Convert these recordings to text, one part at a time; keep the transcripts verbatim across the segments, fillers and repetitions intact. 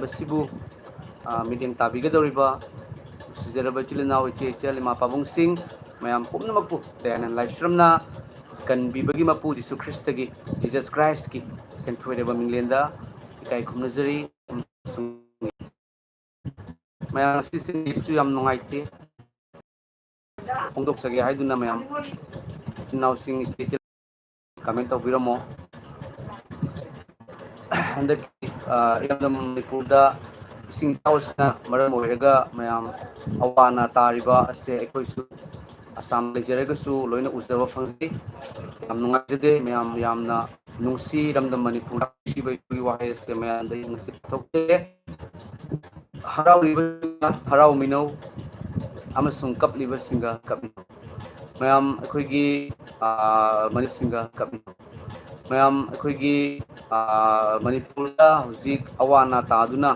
ꯃꯁꯤꯕꯨ ꯃꯤꯠꯌꯦꯡ ꯇꯥꯕꯤꯒꯗꯧꯔꯤꯕ ꯅꯨꯡꯁꯤꯖꯔꯕ ꯏꯆꯤꯜ ꯏꯅꯥꯎ, ꯏꯆꯦ ꯏꯆꯜ, ꯏꯃꯥ ꯄꯥꯕꯨꯡꯁꯤꯡ, ꯃꯌꯥꯝ ꯄꯨꯝꯅꯃꯛꯄꯨ ꯗꯌꯥꯅꯟ ꯂꯥꯏꯁ꯭ꯔꯝꯅ ꯀꯟꯕꯤꯕꯒꯤ ꯃꯄꯨ ꯖꯤꯁꯨ ꯈ꯭ꯔꯤꯁꯇꯒꯤ, Jesus Christꯀꯤ ꯁꯦꯡꯊꯣꯏꯔꯕ ꯃꯤꯡꯂꯦꯟꯗ ꯏꯀꯥꯏ ꯈꯨꯝꯅꯖꯔꯤ꯫ ꯃꯌꯥꯝ, ꯉꯁꯤꯁꯦ ꯅꯦꯠꯁꯨ ꯌꯥꯝ ꯅꯨꯡꯉꯥꯏꯇꯦ꯫ ꯐꯣꯡꯗꯣꯛꯆꯒꯦ ꯍꯥꯏꯗꯨꯅ ꯃꯌꯥꯝ, ꯏꯆꯤꯟ ꯏꯅꯥꯎꯁꯤꯡ, ꯏꯆꯦ ꯏꯆꯤꯜ, comment ꯇꯧꯕꯤꯔꯝꯃꯣ꯫ ꯍꯟꯗꯛꯀꯤ ꯏꯔꯝꯗꯝ ꯃꯅꯤꯄꯨꯔꯗ ꯏꯁꯤꯡ ꯏꯆꯥꯎꯁꯤꯅ ꯃꯔꯝ ꯑꯣꯏꯔꯒ ꯃꯌꯥꯝ ꯑꯋꯥ ꯑꯅꯥ ꯇꯥꯔꯤꯕ ꯑꯁꯦ ꯑꯩꯈꯣꯏꯁꯨ ꯑꯁꯥꯝ ꯂꯩꯖꯔꯒꯁꯨ ꯂꯣꯏꯅ ꯎꯖꯕ ꯐꯪꯖꯩ꯫ ꯌꯥꯝ ꯅꯨꯡꯉꯥꯏꯖꯗꯦ ꯃꯌꯥꯝ, ꯌꯥꯝꯅ ꯅꯨꯡꯁꯤ ꯏꯔꯝꯗꯝ ꯃꯅꯤꯄꯨꯔ ꯅꯨꯡꯁꯤꯕꯒꯤ ꯋꯥꯍꯩ ꯑꯁꯦ ꯃꯌꯥꯝꯗ ꯉꯁꯤ ꯐꯣꯡꯗꯣꯛꯆꯒꯦ꯫ ꯍꯔꯥꯎꯔꯤꯕ ꯍꯔꯥꯎꯃꯤꯟꯅꯧ ꯑꯃꯁꯨꯡ ꯀꯞꯂꯤꯕꯁꯤꯡꯒ ꯀꯞꯃꯤꯟꯅꯧ꯫ ꯃꯌꯥꯝ ꯑꯩꯈꯣꯏꯒꯤ ꯃꯅꯤꯁꯤꯡꯒ ꯀꯞꯃꯤꯟꯅꯧ꯫ ꯃꯌꯥꯝ ꯑꯩꯈꯣꯏꯒꯤ ꯃꯅꯤꯄꯨꯔꯗ ꯍꯧꯖꯤꯛ ꯑꯋꯥ ꯑꯅꯥ ꯇꯥꯗꯨꯅ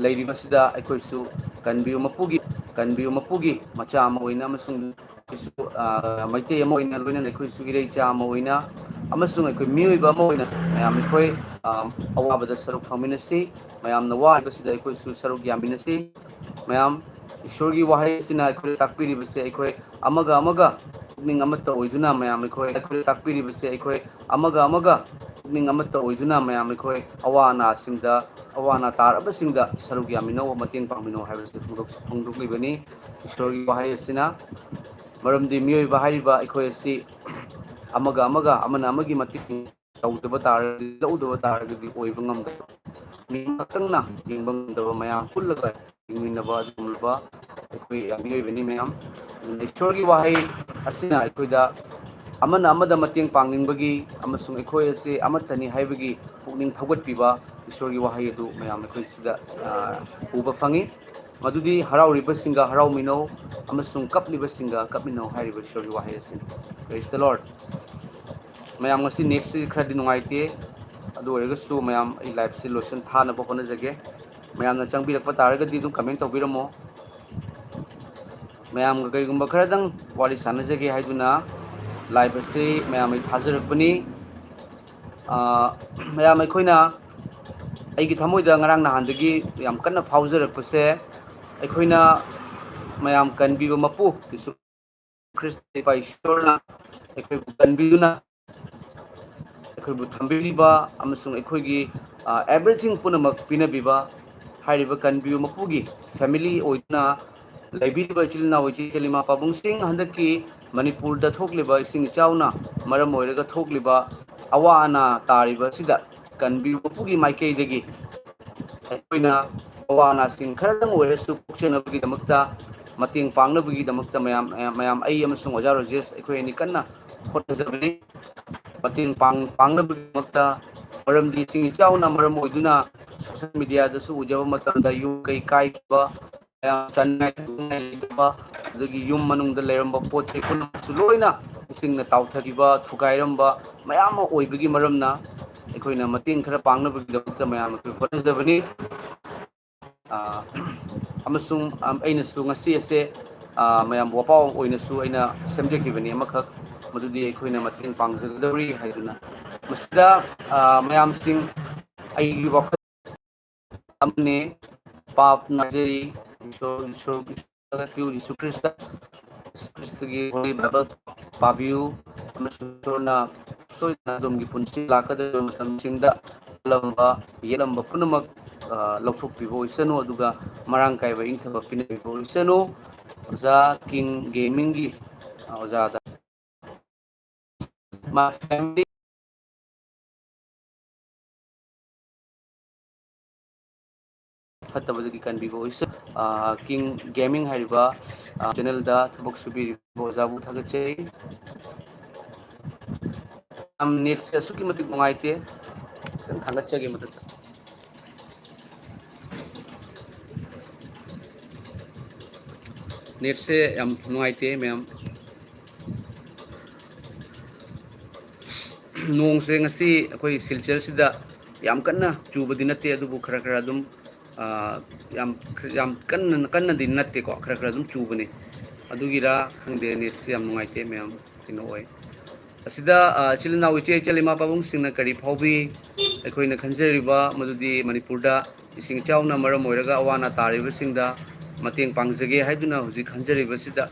ꯂꯩꯔꯤꯕꯁꯤꯗ ꯑꯩꯈꯣꯏꯁꯨ ꯀꯟꯕꯤꯌꯨ ꯃꯄꯨꯒꯤ, ꯀꯟꯕꯤꯌꯨ ꯃꯄꯨꯒꯤ ꯃꯆꯥ ꯑꯃ ꯑꯣꯏꯅ ꯑꯃꯁꯨꯡ ꯑꯩꯈꯣꯏꯁꯨ ꯃꯩꯇꯩ ꯑꯃ ꯑꯣꯏꯅ, ꯂꯣꯏꯅꯅ ꯑꯩꯈꯣꯏꯁꯨ ꯏꯔꯩ ꯏꯆꯥ ꯑꯃ ꯑꯣꯏꯅ ꯑꯃꯁꯨꯡ ꯑꯩꯈꯣꯏ ꯃꯤꯑꯣꯏꯕ ꯑꯃ ꯑꯣꯏꯅ ꯃꯌꯥꯝ ꯑꯩꯈꯣꯏ ꯑꯋꯥꯕꯗ ꯁꯔꯨꯛ ꯐꯪꯃꯤꯟꯅꯁꯤ꯫ ꯃꯌꯥꯝꯅ ꯋꯥꯔꯤꯕꯁꯤꯗ ꯑꯩꯈꯣꯏꯁꯨ ꯁꯔꯨꯛ ꯌꯥꯃꯤꯟꯅꯁꯤ꯫ ꯃꯌꯥꯝ, ꯏꯁꯣꯔꯒꯤ ꯋꯥꯍꯩ ꯑꯁꯤꯅ ꯑꯩꯈꯣꯏꯗ ꯇꯥꯛꯄꯤꯔꯤꯕꯁꯦ, ꯑꯩꯈꯣꯏ ꯑꯃꯒ ꯑꯃꯒ ꯄꯨꯛꯅꯤꯡ ꯑꯃꯠꯇ ꯑꯣꯏꯗꯨꯅ ꯃꯌꯥꯝ ꯑꯩꯈꯣꯏ, ꯑꯩꯈꯣꯏꯗ ꯇꯥꯛꯄꯤꯔꯤꯕꯁꯦ, ꯑꯩꯈꯣꯏ ꯑꯃꯒ ꯑꯃꯒ ꯄꯨꯛꯅꯤꯡ ꯑꯃꯠꯇ ꯑꯣꯏꯗꯨꯅ ꯃꯌꯥꯝ ꯑꯩꯈꯣꯏ ꯑꯋꯥ ꯑꯅꯥꯁꯤꯡꯗ, ꯑꯋꯥ ꯑꯅꯥ ꯇꯥꯔꯕꯁꯤꯡꯗ ꯁꯔꯨꯛ ꯌꯥꯃꯤꯟꯅꯧ, ꯃꯇꯦꯡ ꯄꯥꯡꯃꯤꯟꯅꯧ ꯍꯥꯏꯕꯁꯤ ꯐꯣꯡꯗꯣꯛ-, ꯐꯣꯡꯗꯣꯛꯂꯤꯕꯅꯤ ꯏꯁꯣꯔꯒꯤ ꯋꯥꯍꯩ ꯑꯁꯤꯅ꯫ ꯃꯔꯝꯗꯤ ꯃꯤꯑꯣꯏꯕ ꯍꯥꯏꯔꯤꯕ ꯑꯩꯈꯣꯏ ꯑꯁꯤ ꯑꯃꯒ ꯑꯃꯒ, ꯑꯃꯅ ꯑꯃꯒꯤ ꯃꯇꯦꯡ ꯇꯧꯗꯕ ꯇꯥꯔꯒꯗꯤ, ꯂꯧꯗꯕ ꯇꯥꯔꯒꯗꯤ ꯑꯣꯏꯕ ꯉꯝꯗꯕ, ꯃꯤ ꯈꯛꯇꯪꯅ ꯌꯦꯡꯕ ꯉꯝꯗꯕ, ꯃꯌꯥꯝ ꯄꯨꯜꯂꯒ ꯍꯤꯡꯃꯤꯟꯅꯕ ꯑꯗꯨꯒꯨꯝꯂꯕ ꯑꯩꯈꯣꯏ ꯃꯤꯑꯣꯏꯕꯅꯤ ꯃꯌꯥꯝ꯫ ꯑꯗꯨꯅ ꯏꯁꯣꯔꯒꯤ ꯋꯥꯍꯩ ꯑꯁꯤꯅ ꯑꯩꯈꯣꯏꯗ ꯑꯃꯅ ꯑꯃꯗ ꯃꯇꯦꯡ ꯄꯥꯡꯅꯤꯡꯕꯒꯤ ꯑꯃꯁꯨꯡ ꯑꯩꯈꯣꯏ ꯑꯁꯤ ꯑꯃꯠꯇꯅꯤ ꯍꯥꯏꯕꯒꯤ ꯄꯨꯛꯅꯤꯡ ꯊꯧꯒꯠꯄꯤꯕ ꯏꯁꯣꯔꯒꯤ ꯋꯥꯍꯩ ꯑꯗꯨ ꯃꯌꯥꯝ ꯑꯩꯈꯣꯏ ꯁꯤꯗ, ꯑ, ꯎꯕ ꯐꯪꯉꯤ꯫ ꯃꯗꯨꯗꯤ ꯍꯔꯥꯎꯔꯤꯕꯁꯤꯡꯒ ꯍꯔꯥꯎꯃꯤꯟꯅꯧ ꯑꯃꯁꯨꯡ ꯀꯞꯂꯤꯕꯁꯤꯡꯒ ꯀꯞꯃꯤꯟꯅꯧ ꯍꯥꯏꯔꯤꯕ ꯏꯁꯣꯔꯒꯤ ꯋꯥꯍꯩ ꯑꯁꯤꯅꯤ꯫ Praise the Lord꯫ ꯃꯌꯥꯝ, ꯉꯁꯤ ꯅꯦꯠꯁꯤ ꯈꯔꯗꯤ ꯅꯨꯡꯉꯥꯏꯇꯦ, ꯑꯗꯨ ꯑꯣꯏꯔꯒꯁꯨ ꯃꯌꯥꯝ ꯑꯩ ꯂꯥꯏꯞꯁꯤ ꯂꯣꯏꯁꯤꯟ ꯊꯥꯅꯕ ꯍꯣꯠꯅꯖꯒꯦ꯫ ꯃꯌꯥꯝꯅ ꯆꯪꯕꯤꯔꯛꯄ ꯇꯥꯔꯒꯗꯤ ꯑꯗꯨꯝ comment ꯇꯧꯕꯤꯔꯝꯃꯣ꯫ ꯃꯌꯥꯝꯒ ꯀꯔꯤꯒꯨꯝꯕ ꯈꯔꯗꯪ ꯋꯥꯔꯤ ꯁꯥꯟꯅꯖꯒꯦ ꯍꯥꯏꯗꯨꯅ ꯂꯥꯏꯞ ꯑꯁꯤ ꯃꯌꯥꯝ ꯑꯩ ꯊꯥꯖꯔꯛꯄꯅꯤ꯫ ꯑ, ꯃꯌꯥꯝ ꯑꯩꯈꯣꯏꯅ ꯑꯩꯒꯤ ꯊꯃꯣꯏꯗ ꯉꯔꯥꯡ ꯅꯍꯥꯟꯗꯒꯤ ꯌꯥꯝ ꯀꯟꯅ ꯐꯥꯎꯖꯔꯛꯄꯁꯦ, ꯑꯩꯈꯣꯏꯅ ꯃꯌꯥꯝ ꯀꯟꯕꯤꯕ ꯃꯄꯨ ꯖꯤꯁꯨ ꯈ꯭ꯔꯤꯁꯇ ꯏꯄꯥ ꯏꯁꯣꯔꯅ ꯑꯩꯈꯣꯏꯕꯨ ꯀꯟꯕꯤꯗꯨꯅ, ꯑꯩꯈꯣꯏꯕꯨ ꯊꯝꯕꯤꯔꯤꯕ ꯑꯃꯁꯨꯡ ꯑꯩꯈꯣꯏꯒꯤ, ꯑ, everything ꯄꯨꯝꯅꯃꯛ ꯄꯤꯅꯕꯤꯕ ꯍꯥꯏꯔꯤꯕ ꯀꯟꯕꯤꯌꯨ ꯃꯄꯨꯒꯤ family ꯑꯣꯏꯗꯨꯅ ꯂꯩꯕꯤꯔꯤꯕ ꯏꯆꯤꯜ ꯏꯅꯥꯎ, ꯏꯆꯦ ꯏꯆꯜ, ꯏꯃꯥ ꯄꯥꯕꯨꯡꯁꯤꯡ, ꯍꯟꯗꯛꯀꯤ ꯃꯅꯤꯄꯨꯔꯗ ꯊꯣꯛꯂꯤꯕ ꯏꯁꯤꯡ ꯏꯆꯥꯎꯅ ꯃꯔꯝ ꯑꯣꯏꯔꯒ ꯊꯣꯛꯂꯤꯕ ꯑꯋꯥ ꯑꯅꯥ ꯇꯥꯔꯤꯕ ꯑꯁꯤꯗ ꯀꯟꯕꯤꯌꯨ ꯃꯄꯨꯒꯤ ꯃꯥꯏꯀꯩꯗꯒꯤ ꯑꯩꯈꯣꯏꯅ ꯑꯋꯥ ꯑꯅꯥꯁꯤꯡ ꯈꯔꯗꯪ ꯑꯣꯏꯔꯁꯨ ꯀꯣꯛꯆꯅꯕꯒꯤꯗꯃꯛꯇ, ꯃꯇꯦꯡ ꯄꯥꯡꯅꯕꯒꯤꯗꯃꯛꯇ ꯃꯌꯥꯝ, ꯃꯌꯥꯝ, ꯑꯩ ꯑꯃꯁꯨꯡ ꯑꯣꯖꯥ ꯔꯣꯖꯦꯁ ꯑꯩꯈꯣꯏ ꯑꯅꯤ ꯀꯟꯅ ꯍꯣꯠꯅꯖꯕꯅꯤ꯫ ꯃꯇꯦꯡ ꯄꯥꯡ-, ꯄꯥꯡꯅꯕꯒꯤꯗꯃꯛꯇ, ꯃꯔꯝꯗꯤ ꯏꯁꯤꯡ ꯏꯆꯥꯎꯅ ꯃꯔꯝ ꯑꯣꯏꯗꯨꯅ social mediaꯗꯁꯨ ꯎꯖꯕ ꯃꯇꯝꯗ ꯌꯨꯝ ꯀꯩ ꯀꯥꯏꯈꯤꯕ, ꯃꯌꯥꯝ ꯆꯥꯅꯤꯡꯉꯥꯏ ꯊꯛꯅꯤꯡꯉꯥꯏ ꯂꯩꯇꯕ, ꯑꯗꯒꯤ ꯌꯨꯝ ꯃꯅꯨꯡꯗ ꯂꯩꯔꯝꯕ ꯄꯣꯠ ꯆꯩ ꯄꯨꯝꯅꯃꯛꯁꯨ ꯂꯣꯏꯅ ꯏꯁꯤꯡꯅ ꯇꯥꯎꯊꯈꯤꯕ, ꯊꯨꯒꯥꯏꯔꯝꯕ ꯃꯌꯥꯝ ꯑꯃ ꯑꯣꯏꯕꯒꯤ ꯃꯔꯝꯅ ꯑꯩꯈꯣꯏꯅ ꯃꯇꯦꯡ ꯈꯔ ꯄꯥꯡꯅꯕꯒꯤꯗꯃꯛꯇ ꯃꯌꯥꯝ ꯑꯩꯈꯣꯏ ꯍꯣꯠꯅꯖꯕꯅꯤ꯫ ꯑ, ꯑꯃꯁꯨꯡ, ꯑ, ꯑꯩꯅꯁꯨ ꯉꯁꯤ ꯑꯁꯦ, ꯑ, ꯃꯌꯥꯝ ꯋꯥꯄꯥꯎ ꯑꯣꯏꯅꯁꯨ ꯑꯩꯅ ꯁꯦꯝꯖꯈꯤꯕꯅꯤ ꯑꯃꯈꯛ, ꯃꯗꯨꯗꯤ ꯑꯩꯈꯣꯏꯅ ꯃꯇꯦꯡ ꯄꯥꯡꯖꯒꯗꯧꯔꯤ ꯍꯥꯏꯗꯨꯅ꯫ ꯃꯁꯤꯗ, ꯑ, ꯃꯌꯥꯝꯁꯤꯡ ꯑꯩꯒꯤ ꯋꯥꯈꯜ ꯑꯃꯅꯤ, ꯄꯥꯞ ꯅꯥꯖꯔꯤ, ꯏꯁꯣꯔ, ꯏꯁꯣꯔ, ꯏꯁꯣꯔ ꯊꯥꯒꯠꯄꯤꯌꯨ, ꯌꯤꯁꯨ ꯈ꯭ꯔꯤꯁꯇ, ꯌꯤꯁꯨ ꯈ꯭ꯔꯤꯁꯇꯒꯤ Holy Bible ꯄꯥꯕꯤꯌꯨ, ꯑꯃꯁꯨꯡ ꯏꯁꯣꯔꯅ ꯁꯣꯏꯗꯅ ꯑꯗꯣꯝꯒꯤ ꯄꯨꯟꯁꯤ ꯂꯥꯛꯀꯗꯧꯔꯤꯕ ꯃꯇꯝꯁꯤꯡꯗ ꯀꯜꯂꯝꯕ, ꯌꯦꯠꯂꯝꯕ ꯄꯨꯝꯅꯃꯛ, ꯑ, ꯂꯧꯊꯣꯛꯄꯤꯕ ꯑꯣꯏꯁꯅꯨ, ꯑꯗꯨꯒ ꯃꯔꯥꯡ ꯀꯥꯏꯕ ꯏꯪꯊꯕ ꯄꯤꯅꯕꯤꯕ ꯑꯣꯏꯁꯅꯨ꯫ ꯑꯣꯖꯥ ꯀꯤꯡ ꯒꯦꯃꯤꯡꯒꯤ, ꯑ, ꯑꯣꯖꯥꯗ ꯃꯥ family ꯐꯠꯇꯕꯗꯒꯤ ꯀꯟꯕꯤꯕ ꯑꯣꯏꯁꯅꯨ꯫ ꯑ, ꯀꯤꯡ ꯒꯦꯃꯤꯡ ꯍꯥꯏꯔꯤꯕ, ꯑ, channelꯗ ꯊꯕꯛ ꯁꯨꯕꯤꯔꯤꯕ ꯑꯣꯖꯥꯕꯨ ꯊꯥꯒꯠꯆꯔꯤ꯫ ꯌꯥꯝ netꯁꯦ ꯑꯁꯨꯛꯀꯤ ꯃꯇꯤꯛ ꯅꯨꯡꯉꯥꯏꯇꯦ꯫ ꯈꯤꯇꯪ ꯊꯥꯡꯒꯠꯆꯒꯦ ꯃꯊꯛꯇ꯫ Netꯁꯦ ꯌꯥꯝ ꯅꯨꯡꯉꯥꯏꯇꯦ, ꯃꯌꯥꯝ꯫ ꯅꯣꯡꯁꯦ ꯉꯁꯤ ꯑꯩꯈꯣꯏ ꯁꯤꯜꯆꯔꯁꯤꯗ ꯌꯥꯝ ꯀꯟꯅ ꯆꯨꯕꯗꯤ ꯅꯠꯇꯦ, ꯑꯗꯨꯕꯨ ꯈꯔ ꯈꯔ ꯑꯗꯨꯝ, ꯑ, ꯌꯥꯝ, ꯌꯥꯝ ꯀꯟꯅ, ꯀꯟꯅꯗꯤ ꯅꯠꯇꯦꯀꯣ, ꯈꯔ ꯈꯔ ꯑꯗꯨꯝ ꯆꯨꯕꯅꯤ꯫ ꯑꯗꯨꯒꯤꯔꯥ ꯈꯪꯗꯦ, netꯁꯦ ꯌꯥꯝ ꯅꯨꯡꯉꯥꯏꯇꯦ, ꯃꯌꯥꯝ ꯀꯩꯅꯣ ꯑꯣꯏ꯫ ꯑꯁꯤꯗ, ꯑ, ꯏꯆꯤꯜ ꯏꯅꯥꯎ, ꯏꯆꯦ ꯏꯆꯜ, ꯏꯃꯥ ꯄꯥꯕꯨꯡꯁꯤꯡꯅ ꯀꯔꯤ ꯐꯥꯎꯕꯤ? ꯑꯩꯈꯣꯏꯅ ꯈꯟꯖꯔꯤꯕ ꯃꯗꯨꯗꯤ ꯃꯅꯤꯄꯨꯔꯗ ꯏꯁꯤꯡ ꯏꯆꯥꯎꯅ ꯃꯔꯝ ꯑꯣꯏꯔꯒ ꯑꯋꯥ ꯑꯅꯥ ꯇꯥꯔꯤꯕꯁꯤꯡꯗ ꯃꯇꯦꯡ ꯄꯥꯡꯖꯒꯦ ꯍꯥꯏꯗꯨꯅ ꯍꯧꯖꯤꯛ ꯈꯟꯖꯔꯤꯕꯁꯤꯗ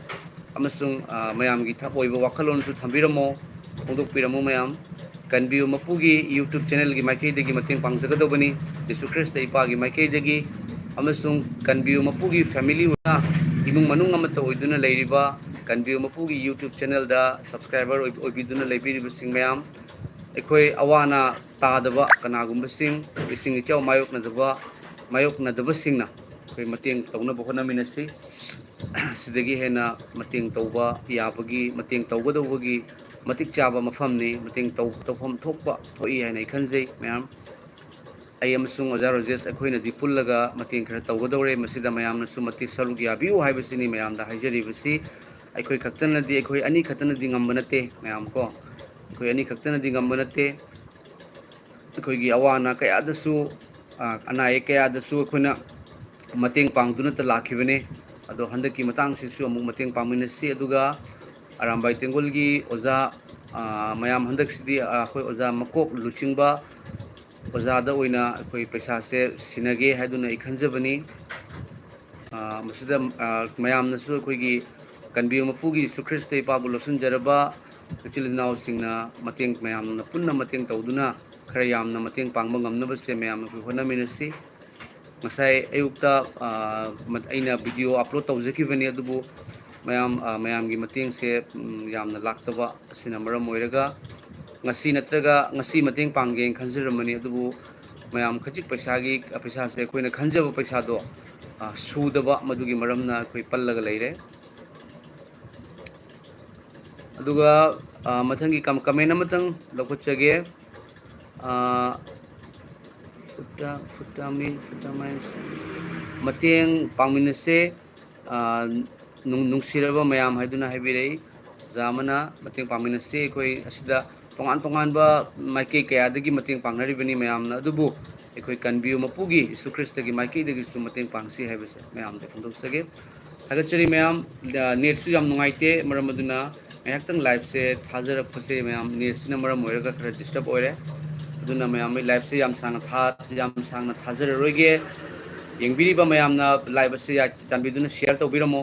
ꯑꯃꯁꯨꯡ, ꯑ, ꯃꯌꯥꯝꯒꯤ ꯊꯛ ꯑꯣꯏꯕ ꯋꯥꯈꯜꯂꯣꯟꯁꯨ ꯊꯝꯕꯤꯔꯝꯃꯣ, ꯐꯣꯡꯗꯣꯛꯄꯤꯔꯝꯃꯣ ꯃꯌꯥꯝ꯫ ꯀꯟꯕꯤꯌꯨ ꯃꯄꯨꯒꯤ YouTube channelꯒꯤ ꯃꯥꯏꯀꯩꯗꯒꯤ ꯃꯇꯦꯡ ꯄꯥꯡꯖꯒꯗꯧꯕꯅꯤ꯫ ꯌꯤꯁꯨ ꯈ꯭ꯔꯤꯁꯇ ꯏꯄꯥꯒꯤ ꯃꯥꯏꯀꯩꯗꯒꯤ ꯑꯃꯁꯨꯡ ꯀꯟꯕꯤꯌꯨ ꯃꯄꯨꯒꯤ family ꯑꯣꯏꯅ ꯏꯃꯨꯡ ꯃꯅꯨꯡ ꯑꯃꯠꯇ ꯑꯣꯏꯗꯨꯅ ꯂꯩꯔꯤꯕ ꯀꯟꯕꯤꯌꯨ ꯃꯄꯨꯒꯤ YouTube channelꯗ subscriber ꯑꯣꯏ-, ꯑꯣꯏꯕꯤꯗꯨꯅ ꯂꯩꯕꯤꯔꯤꯕꯁꯤꯡ ꯃꯌꯥꯝ, ꯑꯩꯈꯣꯏ ꯑꯋꯥ ꯑꯅꯥ ꯇꯥꯗꯕ ꯀꯅꯥꯒꯨꯝꯕꯁꯤꯡ, ꯏꯁꯤꯡ ꯏꯆꯥꯎ ꯃꯥꯌꯣꯛꯅꯗꯕ, ꯃꯥꯌꯣꯛꯅꯗꯕꯁꯤꯡꯅ ꯑꯩꯈꯣꯏ ꯃꯇꯦꯡ ꯇꯧꯅꯕ ꯍꯣꯠꯅꯃꯤꯟꯅꯁꯤ꯫ ꯁꯤꯗꯒꯤ ꯍꯦꯟꯅ ꯃꯇꯦꯡ ꯇꯧꯕ ꯌꯥꯕꯒꯤ, ꯃꯇꯦꯡ ꯇꯧꯒꯗꯧꯕꯒꯤ ꯃꯇꯤꯛ ꯆꯥꯕ ꯃꯐꯝꯅꯤ꯫ ꯃꯇꯦꯡ ꯇꯧ-, ꯇꯧꯐꯝ ꯊꯣꯛꯄ ꯊꯣꯛꯏ ꯍꯥꯏꯅ ꯑꯩ ꯈꯟꯖꯩ ꯃꯌꯥꯝ꯫ ꯑꯩ ꯑꯃꯁꯨꯡ ꯑꯣꯖꯥ ꯔꯣꯖꯦꯁ ꯑꯩꯈꯣꯏꯅꯗꯤ ꯄꯨꯜꯂꯒ ꯃꯇꯦꯡ ꯈꯔ ꯇꯧꯒꯗꯧꯔꯦ꯫ ꯃꯁꯤꯗ ꯃꯌꯥꯝꯅꯁꯨ ꯃꯇꯤꯛ ꯁꯔꯨꯛ ꯌꯥꯕꯤꯌꯨ ꯍꯥꯏꯕꯁꯤꯅꯤ ꯃꯌꯥꯝꯗ ꯍꯥꯏꯖꯔꯤꯕꯁꯤ꯫ ꯑꯩꯈꯣꯏ ꯈꯛꯇꯅꯗꯤ, ꯑꯩꯈꯣꯏ ꯑꯅꯤ ꯈꯛꯇꯅꯗꯤ ꯉꯝꯕ ꯅꯠꯇꯦ ꯃꯌꯥꯝ ꯀꯣ꯫ ꯑꯩꯈꯣꯏ ꯑꯅꯤ ꯈꯛꯇꯅꯗꯤ ꯉꯝꯕ ꯅꯠꯇꯦ꯫ ꯑꯩꯈꯣꯏꯒꯤ ꯑꯋꯥ ꯑꯅꯥ ꯀꯌꯥꯗꯁꯨ, ꯑ, ꯑꯅꯥ ꯑꯌꯦꯛ ꯀꯌꯥꯗꯁꯨ ꯑꯩꯈꯣꯏꯅ ꯃꯇꯦꯡ ꯄꯥꯡꯗꯨꯅꯇ ꯂꯥꯛꯈꯤꯕꯅꯤ꯫ ꯑꯗꯣ ꯍꯟꯗꯛꯀꯤ ꯃꯇꯥꯡꯁꯤꯁꯨ ꯑꯃꯨꯛ ꯃꯇꯦꯡ ꯄꯥꯡꯃꯤꯟꯅꯁꯤ꯫ ꯑꯗꯨꯒ ꯑꯔꯥꯝꯕꯥꯏ ꯇꯦꯡꯒꯣꯜꯒꯤ ꯑꯣꯖꯥ, ꯑ, ꯃꯌꯥꯝ ꯍꯟꯗꯛꯁꯤꯗꯤ, ꯑ, ꯑꯩꯈꯣꯏ ꯑꯣꯖꯥ ꯃꯀꯣꯛ ꯂꯨꯆꯤꯡꯕ ꯑꯣꯖꯥꯗ ꯑꯣꯏꯅ ꯑꯩꯈꯣꯏ ꯄꯩꯁꯥꯁꯦ ꯁꯤꯟꯅꯒꯦ ꯍꯥꯏꯗꯨꯅ ꯑꯩ ꯈꯟꯖꯕꯅꯤ꯫ ꯑ, ꯃꯁꯤꯗ, ꯑ, ꯃꯌꯥꯝꯅꯁꯨ ꯑꯩꯈꯣꯏꯒꯤ ꯀꯟꯕꯤꯌꯨ ꯃꯄꯨꯒꯤ ꯌꯤꯁꯨ ꯈ꯭ꯔꯤꯁꯇ ꯏꯄꯥꯕꯨ ꯂꯧꯁꯤꯟꯖꯔꯕ ꯏꯆꯤꯜ ꯏꯅꯥꯎꯁꯤꯡꯅ ꯃꯇꯦꯡ, ꯃꯌꯥꯝꯅ ꯄꯨꯟꯅ ꯃꯇꯦꯡ ꯇꯧꯗꯨꯅ ꯈꯔ ꯌꯥꯝꯅ ꯃꯇꯦꯡ ꯄꯥꯡꯕ ꯉꯝꯅꯕꯁꯦ ꯃꯌꯥꯝ ꯑꯩꯈꯣꯏ ꯍꯣꯠꯅꯃꯤꯟꯅꯁꯤ꯫ ꯉꯁꯥꯏ ꯑꯌꯨꯛꯇ, ꯑ, ꯃ-, ꯑꯩꯅ video upload ꯇꯧꯖꯈꯤꯕꯅꯤ, ꯑꯗꯨꯕꯨ ꯃꯌꯥꯝ, ꯑ, ꯃꯌꯥꯝꯒꯤ ꯃꯇꯦꯡꯁꯦ, ꯎꯝ, ꯌꯥꯝꯅ ꯂꯥꯛꯇꯕ ꯑꯁꯤꯅ ꯃꯔꯝ ꯑꯣꯏꯔꯒ ꯉꯁꯤ ꯅꯠꯇ꯭ꯔꯒ ꯉꯁꯤ ꯃꯇꯦꯡ ꯄꯥꯡꯒꯦꯅ ꯈꯟꯖꯔꯝꯕꯅꯤ, ꯑꯗꯨꯕꯨ ꯃꯌꯥꯝ ꯈꯖꯤꯛ ꯄꯩꯁꯥꯒꯤ, ꯄꯩꯁꯥꯁꯦ ꯑꯩꯈꯣꯏꯅ ꯈꯟꯖꯕ ꯄꯩꯁꯥꯗꯣ, ꯑ, ꯁꯨꯗꯕ, ꯃꯗꯨꯒꯤ ꯃꯔꯝꯅ ꯑꯩꯈꯣꯏ ꯄꯜꯂꯒ ꯂꯩꯔꯦ꯫ ꯑꯗꯨꯒ, ꯑ, ꯃꯊꯪꯒꯤ ꯀꯝ-, comment ꯑꯃꯇꯪ ꯂꯧꯈꯠꯆꯒꯦ꯫ ꯑ, ꯐꯨꯇꯥ-, ꯐꯨꯇꯥꯃꯤ-, ꯐꯨꯇꯥꯃꯥꯏꯟꯁ ꯃꯇꯦꯡ ꯄꯥꯡꯃꯤꯟꯅꯁꯦ꯫ ꯑ, ꯅꯨꯡ-, ꯅꯨꯡꯁꯤꯔꯕ ꯃꯌꯥꯝ ꯍꯥꯏꯗꯨꯅ ꯍꯥꯏꯕꯤꯔꯛꯏ꯫ ꯑꯣꯖꯥ ꯑꯃꯅ ꯃꯇꯦꯡ ꯄꯥꯡꯃꯤꯟꯅꯁꯤ꯫ ꯑꯩꯈꯣꯏ ꯑꯁꯤꯗ ꯇꯣꯉꯥꯟ ꯇꯣꯉꯥꯟꯕ ꯃꯥꯏꯀꯩ ꯀꯌꯥꯗꯒꯤ ꯃꯇꯦꯡ ꯄꯥꯡꯅꯔꯤꯕꯅꯤ ꯃꯌꯥꯝꯅ, ꯑꯗꯨꯕꯨ ꯑꯩꯈꯣꯏ ꯀꯟꯕꯤꯌꯨ ꯃꯄꯨꯒꯤ ꯌꯤꯁꯨ ꯈ꯭ꯔꯤꯁꯇꯒꯤ ꯃꯥꯏꯀꯩꯗꯒꯤꯁꯨ ꯃꯇꯦꯡ ꯄꯥꯡꯁꯤ ꯍꯥꯏꯕꯁꯦ ꯃꯌꯥꯝꯗ ꯐꯣꯡꯗꯣꯛꯆꯒꯦ꯫ ꯊꯥꯒꯠꯆꯔꯤ ꯃꯌꯥꯝ꯫ ꯑ, netꯁꯨ ꯌꯥꯝ ꯅꯨꯡꯉꯥꯏꯇꯦ, ꯃꯔꯝ ꯑꯗꯨꯅ ꯉꯥꯏꯍꯥꯛꯇꯪ liveꯁꯦ ꯊꯥꯖꯔꯛꯄꯁꯦ ꯃꯌꯥꯝ netꯁꯤꯅ ꯃꯔꯝ ꯑꯣꯏꯔꯒ ꯈꯔ disturb ꯑꯣꯏꯔꯦ꯫ ꯑꯗꯨꯅ ꯃꯌꯥꯝ ꯑꯩ live ꯁꯦ ꯌꯥꯝ ꯁꯥꯡꯅ ꯊꯥ-, ꯌꯥꯝ ꯁꯥꯡꯅ ꯊꯥꯖꯔꯔꯣꯏꯒꯦ꯫ ꯌꯦꯡꯕꯤꯔꯤꯕ ꯃꯌꯥꯝꯅ live ꯑꯁꯤ ꯌꯥ-, ꯆꯥꯟꯕꯤꯗꯨꯅ share ꯇꯧꯕꯤꯔꯝꯃꯣ꯫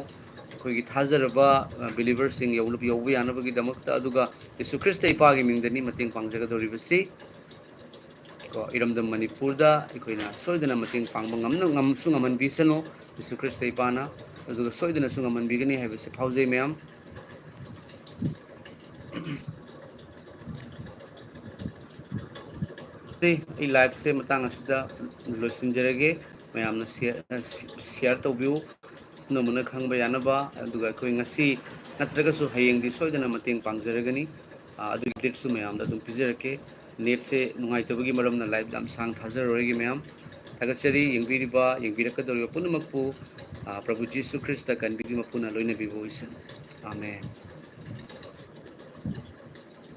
ꯑꯩꯈꯣꯏꯒꯤ ꯊꯥꯖꯔꯕ, ꯑ, believer ꯁꯤꯡ ꯌꯧ-, ꯌꯧꯕ ꯌꯥꯅꯕꯒꯤꯗꯃꯛꯇ, ꯑꯗꯨꯒ ꯌꯤꯁꯨ ꯈ꯭ꯔꯤꯁꯇ ꯏꯄꯥꯒꯤ ꯃꯤꯡꯗꯅꯤ ꯃꯇꯦꯡ ꯄꯥꯡꯖꯒꯗꯧꯔꯤꯕꯁꯤ꯫ ꯀꯣ, ꯏꯔꯝꯗꯝ ꯃꯅꯤꯄꯨꯔꯗ ꯑꯩꯈꯣꯏꯅ ꯁꯣꯏꯗꯅ ꯃꯇꯦꯡ ꯄꯥꯡꯕ ꯉꯝꯅ-, ꯉꯝꯁꯨ ꯉꯝꯍꯟꯕꯤꯁꯅꯨ ꯌꯤꯁꯨ ꯈ꯭ꯔꯤꯁꯇ ꯏꯄꯥꯅ, ꯑꯗꯨꯒ ꯁꯣꯏꯗꯅꯁꯨ ꯉꯝꯍꯟꯕꯤꯒꯅꯤ ꯍꯥꯏꯕꯁꯤ ꯐꯥꯎꯖꯩ ꯃꯌꯥꯝ꯫ ꯑꯩ live ꯁꯦ ꯃꯇꯥꯡ ꯑꯁꯤꯗ ꯂꯣꯏꯁꯤꯟꯖꯔꯒꯦ꯫ ꯃꯌꯥꯝꯅ share, share ꯇꯧꯕꯤꯌꯨ, ꯄꯨꯝꯅꯃꯛꯅ ꯈꯪꯕ ꯌꯥꯅꯕ꯫ ꯑꯗꯨꯒ ꯑꯩꯈꯣꯏ ꯉꯁꯤ ꯅꯠꯇ꯭ꯔꯒꯁꯨ ꯍꯌꯦꯡꯗꯤ ꯁꯣꯏꯗꯅ ꯃꯇꯦꯡ ꯄꯥꯡꯖꯔꯒꯅꯤ꯫ ꯑ, ꯑꯗꯨꯒꯤ update ꯁꯨ ꯃꯌꯥꯝꯗ ꯑꯗꯨꯝ ꯄꯤꯖꯔꯛꯀꯦ꯫ Net ꯁꯦ ꯅꯨꯡꯉꯥꯏꯇꯕꯒꯤ ꯃꯔꯝꯅ live ꯌꯥꯝ ꯁꯥꯡ ꯊꯥꯖꯔꯔꯣꯏꯒꯦ ꯃꯌꯥꯝ꯫ ꯊꯥꯒꯠꯆꯔꯤ, ꯌꯦꯡꯕꯤꯔꯤꯕ, ꯌꯦꯡꯕꯤꯔꯛꯀꯗꯧꯔꯤꯕ ꯄꯨꯝꯅꯃꯛꯄꯨ, ꯑ, ꯄ꯭ꯔꯚꯨ ꯖꯤꯁꯨ ꯈ꯭ꯔꯤꯁꯇ ꯀꯟꯕꯤꯗꯨꯅ ꯃꯄꯨꯅ ꯂꯣꯏꯅꯕꯤꯕ ꯑꯣꯏꯁꯅꯨ꯫ ꯑꯥꯃꯦꯟ꯫